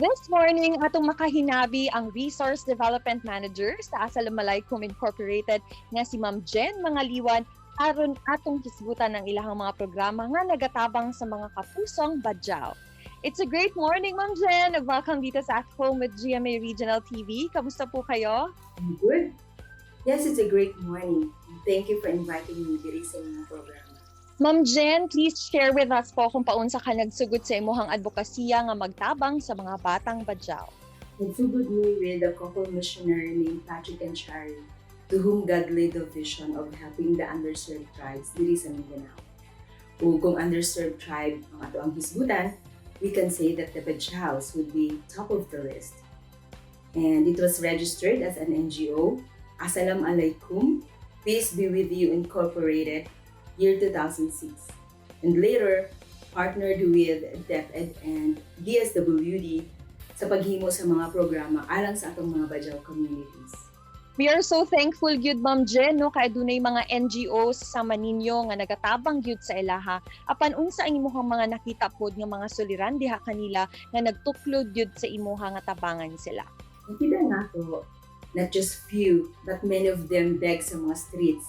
This morning, atong makahinabi ang Resource Development Manager sa Assalamualaikum Incorporated nga si Ma'am Jen Mangaliwan aron atong hisgutan ang ilahang mga programa nga nagatabang sa mga kapusong Badjao. It's a great morning, Ma'am Jen! Welcome dito sa At Home with GMA Regional TV. Kamusta po kayo? I'm good. Yes, it's a great morning. Thank you for inviting me diri sa inyong program. Ma'am Jen, please share with us po kung paunsa ka nagsugod sa imuhang advokasya nga magtabang sa mga batang Badjao. Nagsugod mi with a couple missionary named Patrick and Shari, to whom God laid the vision of helping the underserved tribes diri sa Mindanao. Ug kung underserved tribe ang atoang hisgutan, we can say that the Badjaos would be top of the list. And it was registered as an NGO, Assalam Alaikum, Peace Be With You Incorporated, year 2006. And later, partnered with DepEd and DSWD sa paghimo sa mga programa alang sa atong mga Bajau communities. We are so thankful gyud, Ma'am Jen, no, kay dunay mga NGOs sama ninyo nga nagatabang gyud sa ilaha. Apan unsa ang imuhang mga nakita pod nga mga suliran diha kanila nga nagtuklod gyud sa imuha nga tabangan sila? Nakita nato, not just few, but many of them beg sa mga streets.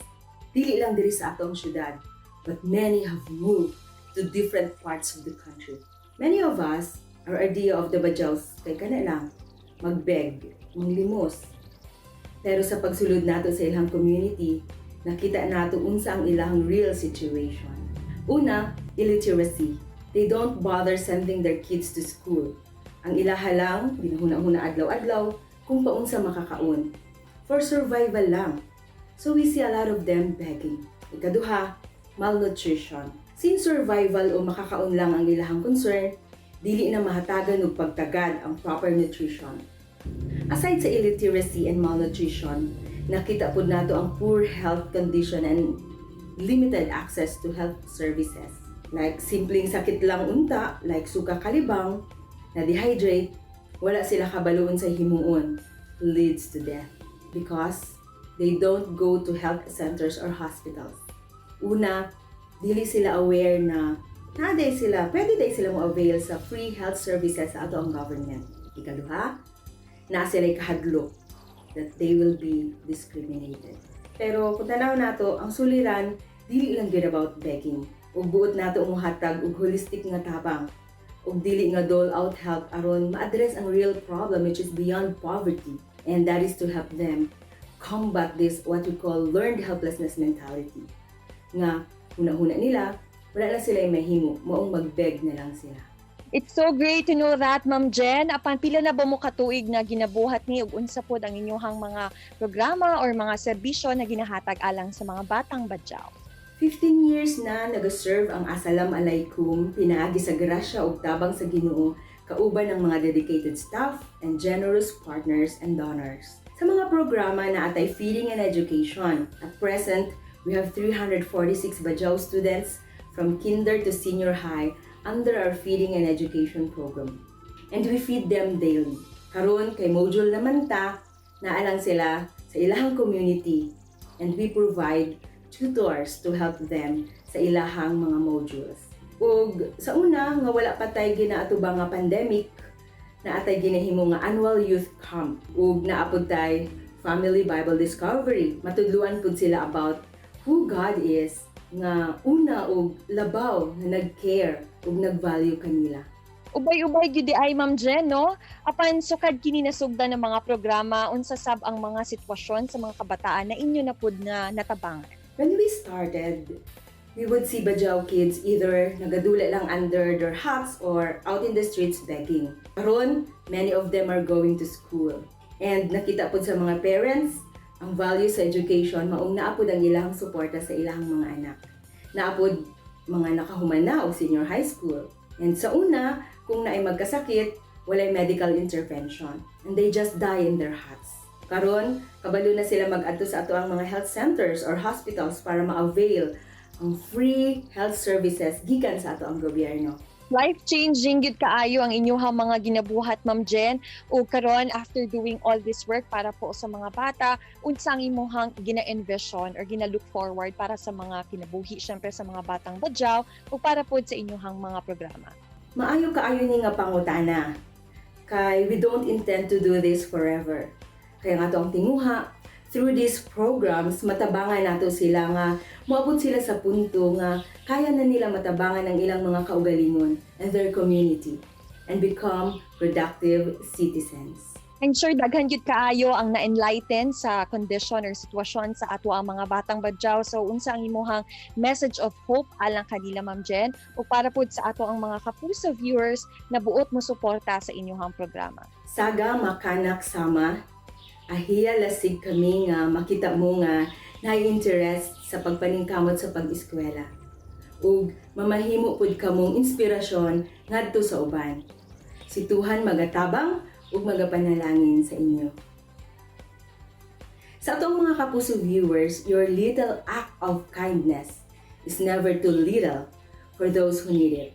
Dili lang diri sa atong syudad, but many have moved to different parts of the country. Many of us, our idea of the Bajaus kay kana lang, magbeg, manglimos. Pero sa pagsulod nato sa ilang community, nakita nato unsa ang ilang real situation. Una, illiteracy. They don't bother sending their kids to school. Ang ilaha lang, ginahuna-huna adlaw-adlaw, kung paunsa makakaon. For survival lang. So we see a lot of them begging. Ikaduha, malnutrition. Since survival o makakaon lang ang ilahang concern, dili na mahatagan og pagtagad ang proper nutrition. Aside sa illiteracy and malnutrition, nakita pud nato ang poor health condition and limited access to health services. Like simpleng sakit lang unta, like suka kalibang, na dehydrate, wala sila kabalo unsay himuon, leads to death because they don't go to health centers or hospitals. Una, dili sila aware na naa diay sila, pwede diay sila mo avail sa free health services sa atoang government. Ikaduha, naa sila kahadlok that they will be discriminated. Pero kung tanaw nato, ang suliran, dili lang gyud about begging. Ug buot nato muhatag og holistic nga tabang ug dili nga dole out help aron ma-address ang real problem, which is beyond poverty, and that is to help them combat this what we call learned helplessness mentality nga huna-huna nila wala na sila mahimo, maong magbeg na lang sila. It's so great to know that, Ma'am Jen. Apan pila na ba mo katuig na ginabuhat ni ug unsa pod ang inyong mga programa or mga serbisyo na ginahatag alang sa mga batang Badjao? 15 years na nag-serve ang Assalam Alaikum pinaagi sa grasya ug tabang sa Ginoo kauban ng mga dedicated staff and generous partners and donors. Sa mga programa naa tay feeding and education. At present, we have 346 Bajau students from kinder to senior high under our feeding and education program. And we feed them daily. Karon kay module naman ta, naa lang sila sa ilahang community and we provide tutors to help them sa ilahang mga modules. Ug sa una nga wala pa tay ginaatubang nga pandemic, naa tay ginahimo nga annual youth camp ug naa pud tay family Bible discovery. Matudluan pud sila about who God is nga una og labaw nga nag-care ug nag-value kanila. Ubay-ubay gyud diay, Ma'am Jen, no? Apan sukad kini nasugdan ng mga programa, unsa sab ang mga sitwasyon sa mga kabataan na inyo na pud nga natabangan? When we started, we would see Bajau kids either nagadula lang under their huts or out in the streets begging. Karon, many of them are going to school. And nakita pud sa mga parents, ang value sa education, maong naa pud ang ilang suporta sa ilang mga anak. Naa pud mga nakahuman na og senior high school. And sa una, kung naay magkasakit, walay medical intervention. And they just die in their huts. Karon, kabalo na sila mag-adto sa atoang mga health centers or hospitals para ma-avail ang free health services gikan sa atoang gobyerno. Life-changing gyud kaayo ang inyong mga ginabuhat, Ma'am Jen. Ug karon, after doing all this work para po sa mga bata, unsa ang imuhang gina-envision or gina-look forward para sa mga kinabuhi, syempre sa mga batang Badjao ug para pod sa inyong mga programa? Maayo kaayo ni nga pangutana. Kay we don't intend to do this forever. Kay ang atoang tinguha, through these programs, matabangan nato sila nga moabot sila sa punto nga kaya na nila matabangan ang ilang mga kaugalingon and their community and become productive citizens. I'm sure daghan gyud kaayo ang na-enlighten sa condition or sitwasyon sa ato ang mga batang Badjao. So unsa ang imuhang message of hope alang kanila, Ma'am Jen, o para pod sa ato ang mga Kapuso viewers na buot mo suporta sa inyong programa? Saga makanak sama, ahiya lasig kami nga makita mo nga na-interest sa pagpaningkamot sa pag-eskwela. Ug mamahimo pud kamong inspirasyon ngadto sa uban. Si Tuhan magatabang ug magapanalangin sa inyo. Sa atong mga Kapuso viewers, your little act of kindness is never too little for those who need it.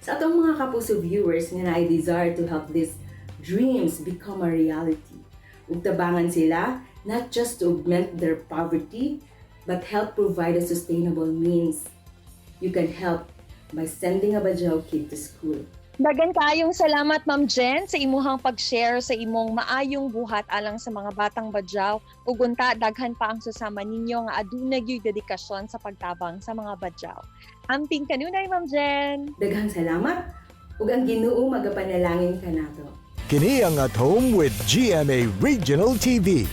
Sa atong mga Kapuso viewers nga naay desire to help these dreams become a reality, ug tabangan sila not just to augment their poverty, but help provide a sustainable means. You can help by sending a Bajau kid to school. Daghan kaayong salamat, Ma'am Jen, sa imuhang pag-share sa imong maayong buhat alang sa mga batang Badjao ug unta daghan pa ang susama ninyo nga aduna gyud dedikasyon sa pagtabang sa mga Badjao. Amping kanunay, Ma'am Jen. Daghang salamat ug ang Ginoo magapanalangin kanato. Kini ang At Home with GMA Regional TV.